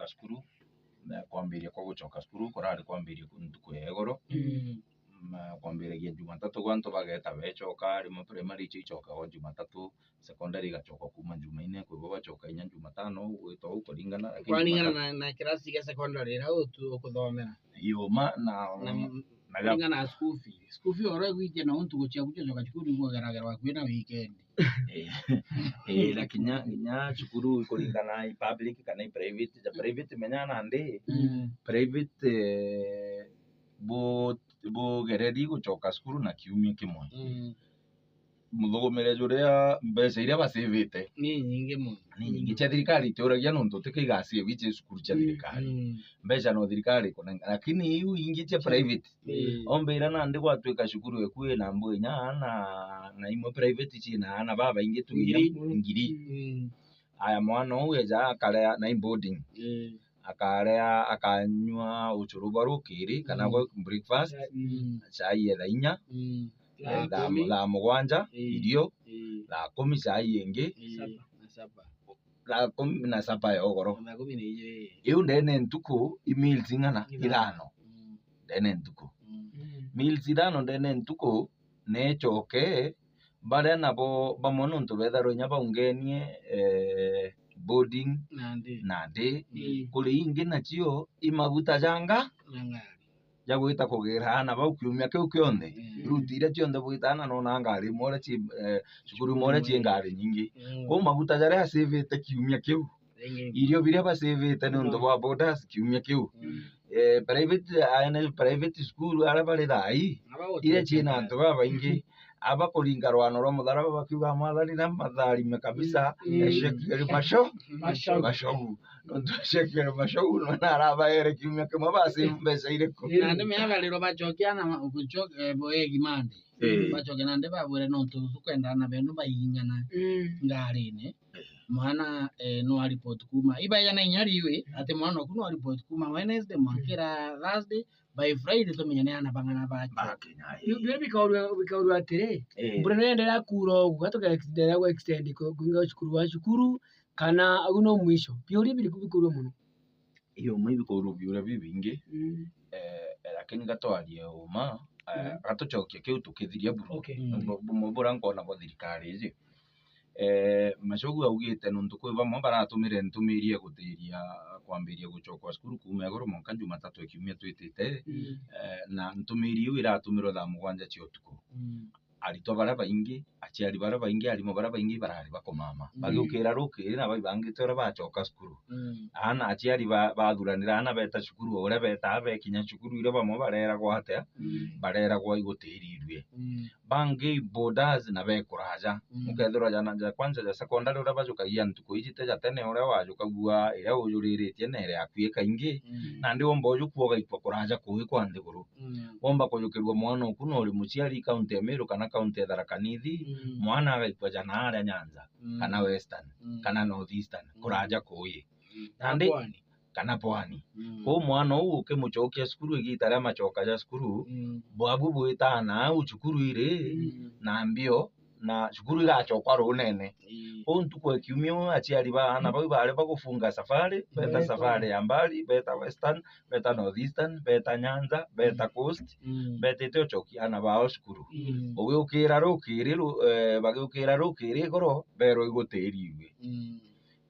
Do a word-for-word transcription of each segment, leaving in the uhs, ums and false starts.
cukuru, na kwambiria kwa gucoka cukuru kurari kwambiria ku-, ntuku ya igoro. Mm. Ma-, kwambiragia Jumatatu gwa antu bageta becoka, rimwe primary icio icokagwa Jumatatu, secondary igacoka kuma Jumaine, kwi bo bacoka inya Jumatano, gwitwa uu kuringana, lakini Kwaringana Jumatatu na, na kirasi gia secondary iria utu-, ukuthomera. Iyo ma na, Na m-, na ja- kuringana na school fee. School fee oro igwitia na untu gucia gucoka cukuru igwageragerwa akui na weekend. Eh, eh, na kinya, kinya cukuru ikuringana i public kana i private. Ja private menya nandi, Mm. private, eh, bu-, bugereri gucoka cukuru na kiumia kimwe. Mm. Muthugumire juria mbeca iria basivite Ni nyingi mono. ni nyingi. Cia thirikari itiuragia nontu ti kigasave ici cukuru cia Mm, thirikari. mm. Mbeca no thirikari ikunenga, lakini iu ingi cia private, Mm. ombira nandi gwatuika cukuru eku ina mbu inya ana, na imwe private ciina ana babaingi tu inya Ngiri. ngiri. Mm. Aya mwana uu eja akarea na i boarding. Mm. Akarea, akanyua ucuru bwa rukiri kana Mm. bwa breakfast, Mm. chai ya thaa inya, Mm. eh, Thaa thaa, kumi. thaa mugwanja, Mm. irio, Mm. thaa kumi chai ingi, Mm. Sapa. Na sapa. thaa kumi na sapa ya ugoro. Thaa kumi na inya, ii. Iu ndene ntuku i meals ing'ana? Ithano. Ithano. Mm. Ndene ntuku. Mm. Mm. Meals ithano ndene ntuku, necoke, baria nabo bamwe nontu betharwa inya baungenie, eh, boarding Nandi. nandi, Mm. kuri ingi nacio i maguta ja nga-, Na ngari. ja gwita kugira ana bau kiumia kiu kionthe. Mm. Ruti iria cionthe bwita ana nona ngari imwe uria ci, eh, cukuru imwe uria ci ngari nyingi. Mm. Kwou maguta jaria asivite kiumia kiu, Ringi. irio biria basivite ni untu Mm. bwa boarders kiumia kiu. Mm. Eh, private, aene private school aria bari thaa ii, Aba iria ciina antu babaingi, aba kuringa rwano rwa mutharaba bakiuga, "Mwathani na matharime kabisa, Mm. Ezekiel Masho-, Mashogu. Mashogu." Nontu Ezekiel Mashogu nona arabaere kiumia kimwe basi mbeca iriku? Na nandi meagariro bacokia na ma-, gucoke, eh, boegi mandi. Eh. Bacoke nandi babwire nontu tukwenda na bendu baing'ana Mm. ngarine. Mwana, eh, no aripoti kuma. Ibaejana inya riwe, ati mwana oku no aripoti kuma Wednesday, mwakira Thursday, by Friday tumenye ni ana bang'ana bake. Bakinya, eh. Biu, biu bikaurua, bikaurua atiri, Eh. mbura niendelea kuura ugu, gatuga extend, nderea gwa extend ku-, kuinga cukuru wa cukuru, kana au no mwisho. Biuria biriku bikaurua mono? Iyo, ma ibikaurua biuria bibingi. Mm. Eh, lakini gatwarie uma, eh, Mm. gatucokie kiu tukithiria buru. Okay. Mm. Bu-, bumwe buria nkona bwa thirikari iji. Eh, Machogu augite nontu kwi bamwe baratumire ntumiri ya gutiria kwambiria gucokwa cukuru kuuma igoro mwanka Jumatatu ya kiumia twitite, Mm. eh, na ntumiri iu iratumirwe thaa mugwanja cia utuku. Mm. Aritwa baria baingi, aciari baria baingi, arimu baria baingi barari bakumama. Mm. Bagiukira rukiri na baibangite uria bacoka cukuru. Mm. Aana aciari ba-, bathuranira aana beta cukuru, o uria betaa bekinya cukuru, irio bamwe bareragwa atia? Mm. Bareragwa igutirirue. Mm. Bangi boarders na bekuraja. Mm. Ukethirwa jana ja kwanza ja secondary uria bajukagia ntuku iji ti ja tene uria wajukagua iria ujuriritie na iria akui kaingi. Mm. Nandi womba ujukua ugaikua kuraja kui kwa nthiguru. Mm. Womba kujukirua mwana oku na uri muciari kaunti ya Meru kana kaunti ya Tharaka Nithi, Mm. mwana agaikua jana aria Nyanza, Mm. kana Western, Mm. kana North Eastern, Mm. kuraja kui. Mm. Nandi Kana pwani. Kana pwani. Mm. Kwou mwana uu ukimucokia cukuru igita ria macoka ja cukuru, Mm. bwabu bwitana au cukuru iri Mm. na mbio, na cukuru igacokwa runene. Ii. Kwou ntuku ya kiumia uu aciari ba aana bau bari bagufunga safari, beta Beta. safari ya mbali, beta Western, beta North Eastern, beta Nyanza, beta Mm. Coast, Mm. betite ucokia aana bao cukuru. Mm. Ugiukira rukiri ru-, eh, bagiukira rukiri igoro, berwa igutirirue. Mm.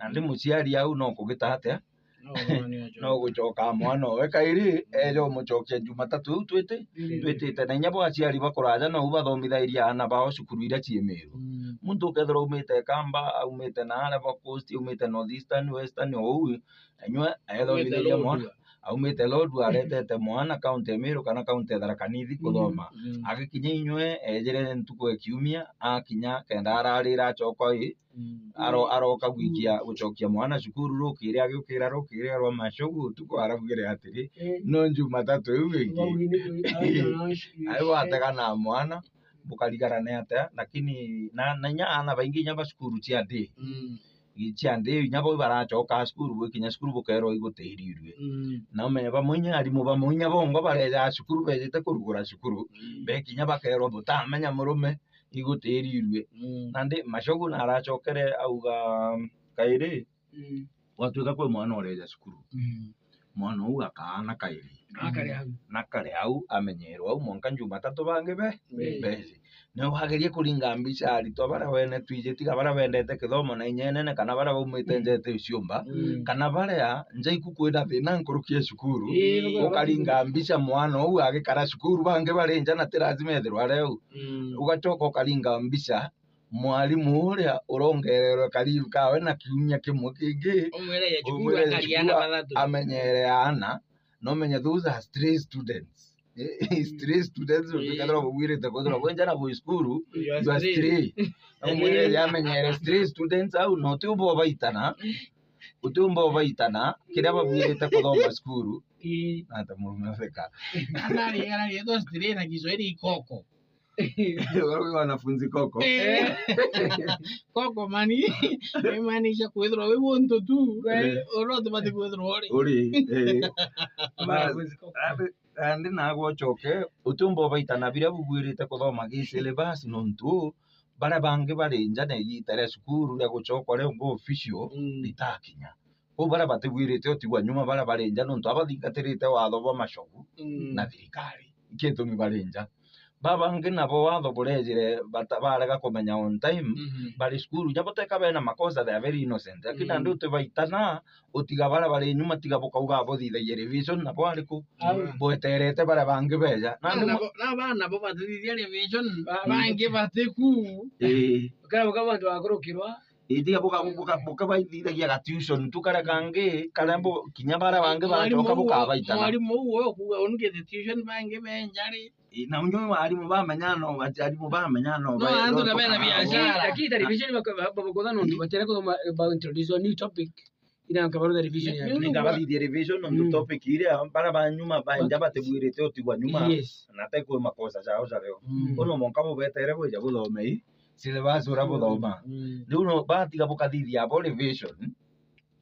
Nandi muciari au no kugita atia? No, mwana ni ajoka. No gucoka mwana owe kairi, Mm. eja umucokia Jumatatu iu twiti-, Ii. twitite. Na inya bo aciari bakuraja nou bathomithairie aana bao cukuru iria cii Meru. Mm. Muntu ukethirwa aumite Kamba, aumite naaria ba Coast, aumite North Eastern, Western, o uu, inywe ethomithairie mwana. Aumite Lodwar. Aumite Lodwar, aretete mwana kaunti ya Meru kana kaunti ya Tharaka Nithi Mm, kuthoma. Mm. Agikinya inywe, ejire ntuku ya kiumia, akinya kenda ararira acoka ii, Mm. Aro-, aroka gwikia, Mm. gucokia mwana cukuru rukiri, agiukira rukiri, arwa Machogu utuku, araugire atiri, Eh. "No Jumatatu iu ingi." Bau ni kwi-, ayo no shi-, Ayo shi-, watega na mwana, bukarigarane atia, lakini na, na inya aana baingi inya ba cukuru cia day. Mm. Cia day, inya bo baracoka cukuru, bwikinya cukuru bukerwa igutirirue. Mm. Na umenye bamwe inya arimu bamwe inya bongwa bareja cukuru, bejite kurugura cukuru, Mm. bekinya bakerwa butamenya murume, igutirirue. Mm. Nandi Machogu naracokere auga kairi, Mm. Gwatuika kwi mwana ureja cukuru, mm, mwana uu akaana kairi. Akare au. Na kare au, amenyerwe au mwanka Jumatatu bangi be, be, beci. Na wagerie kuringa mbica aritwa baria wene twiji, tiga baria bendete kithomo na inya inene, kana baria baumite, mm, nja iti ciumba, mm, kana baria nja iku kwina thina nkuruki ya cukuru, ii, ukaringa mbica mwana uu agikara cukuru, bangi bari nja na ti lazima ethirwe ari au. Mm. Ugacoka ukaringa mbica mwarimu uria urongererwe karibu kawe na kiumia kimwe kingi, umwire ye cukuru, umwire ye akaria cukuru, ana bathatu, amenyere ana, na umenye those are stray students. Eh, stray students, mm, ukethirwa bugwirite kwithirwa bwi nja na bwi cukuru, you are, you are stray, stray. Na umwire ye amenyere stray students au, na utiumba ubaitana, utiumba ubaitana kiria babwirite kuthoma cukuru. Ii. Nata murume atheka. Anari, anari, ethwa stray na Kiswahili ikoko. Wewe wanafunzi koko. Eh. Koko mani, imaanisha kwithirwa wi muntu tu, eh, uria utibati kwithirwa uri. Uri, eh. Wanafunzi koko. Bas, andi, andi nagwe ucoke, utiumba ubaitana biria bugwirite kuthoma gi syllabus, nontu baria bangi bari nja na igiita ria cukuru ria gucoka uria ungi official, mm, ritakinya. Kwou baria batibwirite utigwa nyuma, baria bari nja, nontu abathingatirite watho bwa macogu, mm, na thirikari. Ikio gitumi bari nja. Babangi nabo watho burejire bata-, barega kumenya on time, mhm, bari cukuru. Inya buteka bena makosa, they are very innocent. Lakini, mm, nandi utibaitana, utiga baria bari nyuma, tiga bukauga buthithagia revision, nabo ariku? Au. Bweterete baria bangi beja. Nandi na mu- bo, na bana bo batithithia revision, ba-, mm, bangi batiku. Ii. Ukara buka bantu bakurukirwa. Ii, tiga buka-, buka-, bukabaithithagia ga tuition tu karia kangi, karia bu-, kinya baria bangi baracoka bukabaitana. Mwarimu uu, mwarimu uu we ukuuga unigite tuition bangi benja ri? Ii, na unyo mwarimu bamenya no, ati arimu bamenya no, no, be-, antu no na bena tukaga biashara. Lakini television bako-, ba-, ba-, bakotha nontu batere kuthoma, ba introduce a new topic. Ira nkabarutha revision ya, ni, ni, ninkabathithia revision nontu, mm, topic iria baria ba nyuma baenja batibwirite utigwa nyuma. Yes. Na te kwi makosa jao jario. Mm. Kono mwanka bubetere bwija buthome ii syllabus uria buthoma. Mm. Riu no batiga bukathithia abo revision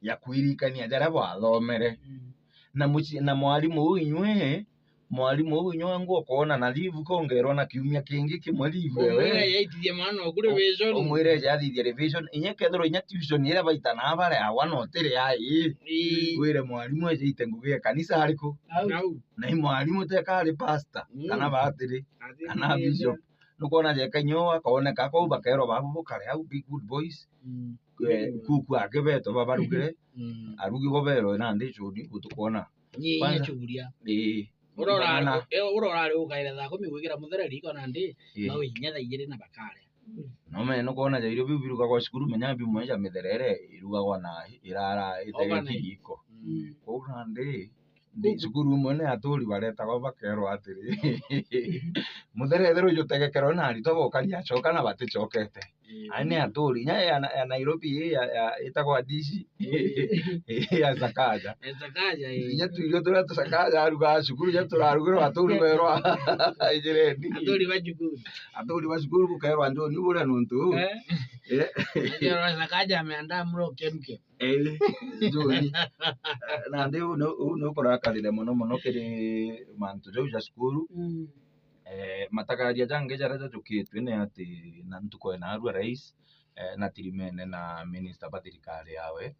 ya kwirikania jaria bwathomere. Mm. Na muci-, na mwarimu uu inywe, mwarimu uu inywe wangu ukoona na leave kongerwa na kiumia kingi kimwe leave. Umwire ewe, yaitithie mwana oku revision. Umwire eje athithie revision. Inya kethirwa inya tuition iria baitanaga bareagwa na utiri ai. Ii. Wire mwarimu eje aite ngugi ya kanisa ariku? Au. Au. Na i mwarimu teka ari pastor, mm, kana batiri, ati kana bishop. Nukwona jeka inya uu akooneka kuu, bakerwa babu bukare au, be good boys. Mm. Eh, mm, kuku ake beto babarugire, mm, arugi bo berwe nandi chuni gutukwona. Ni kwanza, nyachuria. Ii. Urora, urora ari ukaire thaa kumi gwikira muthere riko nandi, ii, no inya thaa igiri na bakare. No me nukwona ja irio biu birugagwa cukuru, menya bimwe ja mitherere irugagwa na irara itegeki riko. Mm. Kwou nandi, ndi cukuru imwe ni aturi baretagwa bakerwa atiri, muthere ethirwa ijutegekerwe na aritwa bokari acoka na baticokete. Ii. Ai ni aturi, inya ya, ya Nairobi ii ya, ya, itagwa dishi. Ii. Ii ya Sakaja. Ya Sakaja, ii. Inya tu irio turia tusakaja arugaga cukuru, inya turarugirwa aturi berwa ijireni. Aturi ba cukuru. Aturi ba cukuru bukerwa njoni buria nuntu. Eh? Eh. Akerwa Sakaja ameandaa mlo kemkem. Eh, njoni. Eh, nandi uu ni, uu ni ukurakarire mono mono kiri mantu jau ja cukuru. Mm. Eh, matagaria jangi jaria jajukitue ni ati na ntuku ya naarua rais, eh, na tirimene na minister ba thirikari yawe,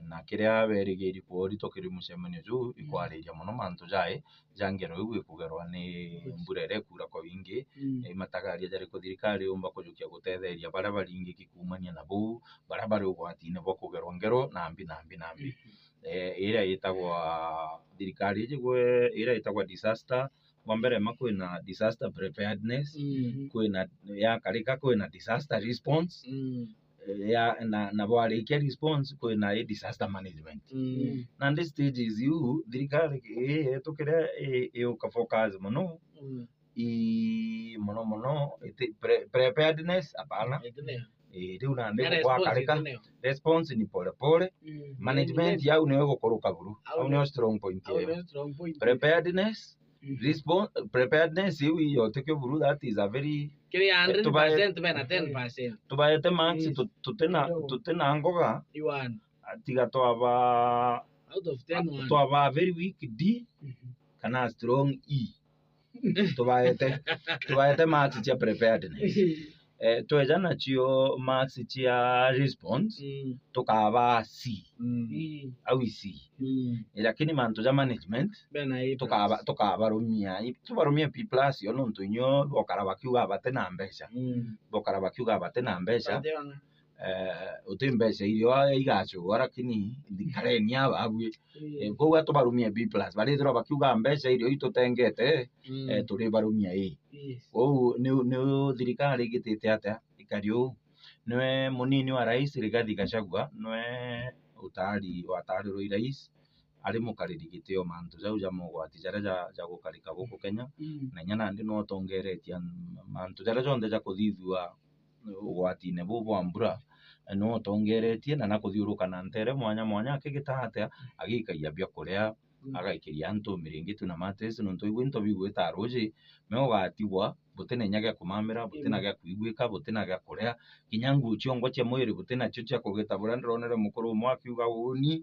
na kiria berigiri kworitwa kiri mucemanio juu, mm, ikwariria mono mantu jai ja ngero iu ikugerwa ni mbura iria ikura kwa wingi, mm, eh, matagaria jariku thirikari yumba kujukia gutetheria baria baringiki kuumania na buu, baria bari ugwatine bwa kugerwa ngero, na mbi, na mbi, na mbi. Mhm. Eh, iria itagwa thirikari iji gwe, iria itagwa disaster, bwa mbere ma kwina disaster preparedness, mhm, kwina ya karika, kwina disaster response, mm, eh, ya, na, na bwarikia response, kwina i disaster management. Mm. Nandi stages iu, thirikari ii yetu kiria i, iuka focus mono, mm, i, mono mono, iti, pre-, preparedness, hapana. Iti nio. Ii, riu nandi na response gwakarika, iti nio. Response ni pole pole. Mm. Management, management yau nio igukuruka buru. Au nio strong point yao. Au nio strong point. Preparedness, mhm, respon-, preparedness iu iyo tikio buru, that is a very, kiri hundred percent bena ten percent. Tubaete marks, yes, tu-, tutina, kidogo, tutina ngoga. Iwan. Tiga twaba, out of ten, a-, one. Twaba very weak D, mhm, kana strong E. Tubaete, tubaete marks cia preparedness. Eh, tweja nacio marks cia response, Mm. tukaba C. Mm. Ii. Au C. Mm. Eh, lakini mantu ja management, Bena A plus. tukaba-, tukabarumia, i-, tubarumia B plus, yo nontu inyo bokara bakiuga bati na mbeca. Mm. Bokara bakiuga bati na mbeca. Bati ona. Eh, uti mbeca irio igacugwa, lakini thikareni aba abui. Ii. Eh, kou atubarumia B plus. Barithirwa bakiuga mbeca irio itutengete, Mm. eh, turibarumia A. Yes. Kwou ni, ni thirikari igitite atia ikari uu? Niwe munini wa rais Rigathi Gachagua, niwe utari, watarirwe i rais, ari mukariri giti o mantu jau ja mogwati jaria ja, ja gukarika guku Kenya, Mm. na inya nandi niwe utongeretie an-, mantu jaria jonthe ja kuthithua ugwatine buu bwa mbura, niwe utongeretie na nakuthiuruka na ntere mwanya mwanya akigita atia, agikagia biakuria, Mm. agaikiria antu miringitu na mattress, nontu igwe into bigwita ruji, me ugatigwa, butina inya gia kumamira, butina Amen. gia kuiguika, butina gia kuria, kinya nguu ciongwa cia mwiri butina cio cia kugita, buria ndironere mukuru umwe akiuga uuni,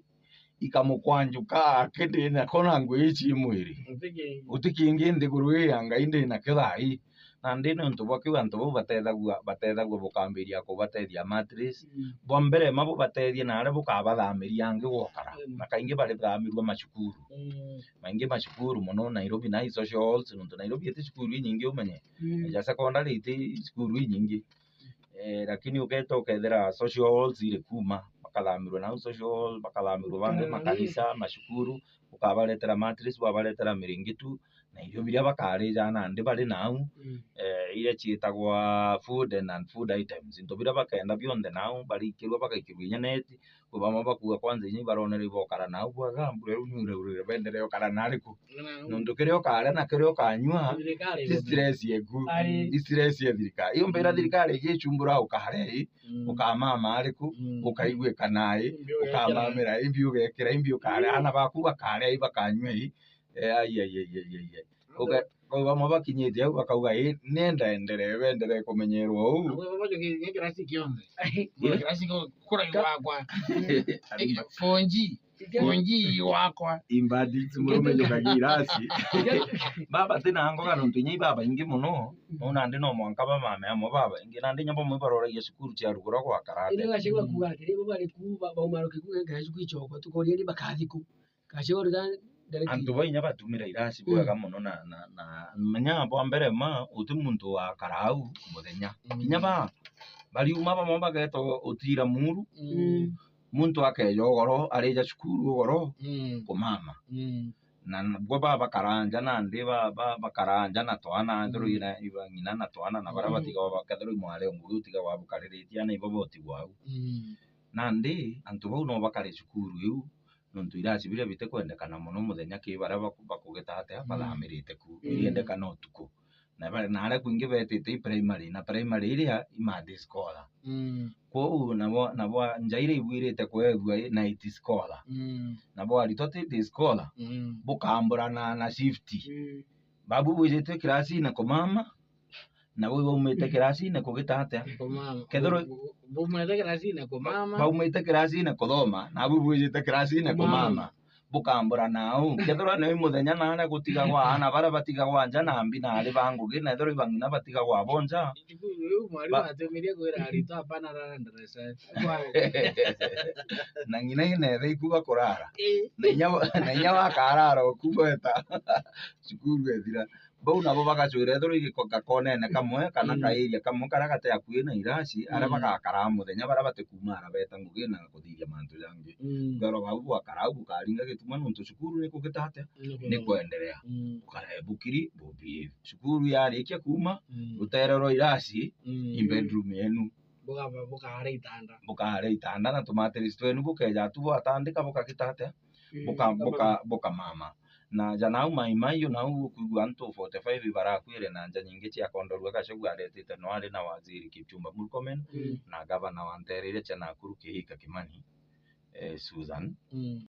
ikamukwanjuka, akindi nako na nguu ii ci mwiri. Guti kingi. Guti kingi nthiguru ii ya Ngai ndi nakio thaa ii. Nandi nontu bwa kiu antu bau batethagua, batethagua bukambiria kubatethia mattress. Mm. Bwa mbere ma bubatethie na aria bukabathamiria angi gwokara. Mm. Na kaingi barithamirua macukuru. Mm. Maingi macukuru mono Nairobi na i social halls, nontu Nairobi iti cukuru inyingi umenye. Mm. Ja secondary iti cukuru inyingi. Eh, lakini ugeeta ukethira social halls iri kuuma, bakathamirwa nau social hall, bakathamirwa bangi Mm. makanisa, macukuru, ukabaretera mattress, bwabaretera miringitu, na irio biria bakarija nandi bari nau, Mm. eh, iria ciitagwa food and non-food items. Into biria bakenda bionthe nau, barikirua, bagaikirua inya neti, kwi bamwe bakuuga kwanza inya ibaronere ibokara nau bwega, mbura iu niuraurire, bendere ukara nariku? Nontu kiria ukaria na kiria ukanyua, Thirikari ti igote. stress yeku, Ari. ti stress ya thirikari. Iyo mpira Mm. thirikari igicumbura ukaria i, Mm. ukamama ariku, Mm. ukaiguika nai, Imbi ugekira. ukamamira, imbi ugekira, imbi ukaria, Mm. ana baku bakaria i, bakanyua i. Eh, ai, ai, ai, ai, ai, ai. Uga-, bau bamwe bakinyite au bakauga, "Ii, nenda endelee, wendelee kumenyerwa uu." Abo babajo ki-, gi kirasi kionthe. Gi kirasi ko-, kuraiu Ka- wakwa. Ari. Four G. Four G wakwa. Imbadi, murume njukagia irasi. Baba tina ngoga nontu inya ibaba ingi mono, no nandi no mwanka bamame amwe baba ingi, nandi inya bamwe baroragia cukuru cia rugura gwa karate. Indi Gachagua kuuga atiri, bo bari kuuga, bauma rukiku gikira cukuru icokwa, tukoria ni bakathi ku. Gachagua ruta ndereki. Antu ba inya batumira irasi Mm. bwega mono na, na, na, menya bwa mbere ma, uti muntu wakara au muthenya. Mm. Kinya ba, bariuma bamwe bageta utira muru, Mm. muntu akeja ugoro, arija cukuru ugoro, Mm. kumama. Mm. Na nabwo ba bakaranja nandi ba, ba, bakaranja na twana, ethirwa Mm. ina, iba ng'ina na twana na baria Mm. batigagwa bakethirwa i mwari o ngugi utigagwa abukariritie ana ibo botigwa au. Mm. Nandi antu bau no bakare cukuru iu, nontu irasi biria bitikwendekana mono muthenya ki baria baku-, bakugita atia, Mm. bathamirite ku, Mm. iriendekana utuku. Na ba-, na aria kwingi betite i primary, na primary iria i mad scholar. Mm. Kwou nabo, nabo nja iria ibwirite kwethua i night scholar. Mm. Nabo aritwa ti day scholar, Mm. bukamburana na shift. Mm. Babu bwijite kirasine kumama, na bau baumite kirasine kugita atia? Kumama. Kethirwa Bu-, bu-, bumwete kirasine kumama. Baumite kirasine kuthoma, na bau bwijite kirasine Kumama. kumama. Bukambura nau. Kethirwa ni muthenya naria gutigagwa aana baria batigagwa nja na mbi na ari ba ngugi, na ethirwa iba ng'ina batigagwa bo nja. Cukuru iu mwarimu Ba- atumirie kwira aritwa, "Hapana, lala darasani." Na ng'ina inethe ikuba kurara. Ii. Na inya, na inya wakarara ukuba eta cukuru ethira. Bau nabo bagacwira ethirwa i giko-, gakonene kamwe kana Mm. ka area kamwe karia gati akui na irasi, aria Mm. bagakaraa muthenya, baria batikuuma ara beta ngugi na kuthithia mantu jangi. Mm. Bwero bau bwakaraa bukaringa gituma nontu cukuru ni kugita atia? Ni Ni kwenderea. Mm. Bukarae bukiri, bubehave. Cukuru yarikia kuuma, Mm. rutere rwa irasi, Mm. i bedroom yenu. Bukaba-, bukaara itanda. Bukaara itanda na tumatress twenu bukeja tu bwatandika bukagita atia? Mm, buka-, kama buka-, bukamama. Na ja nau Mai Mahiu nau ukwigua antu forty-five ibarakuire na nja nyingi cia kondorua Gachagua aretite no ari na waziri Kipchumba Murkomen Mm. na gavana wa ntere iria cia Nakuru Kihika Kimani, eh, Susan. Mm.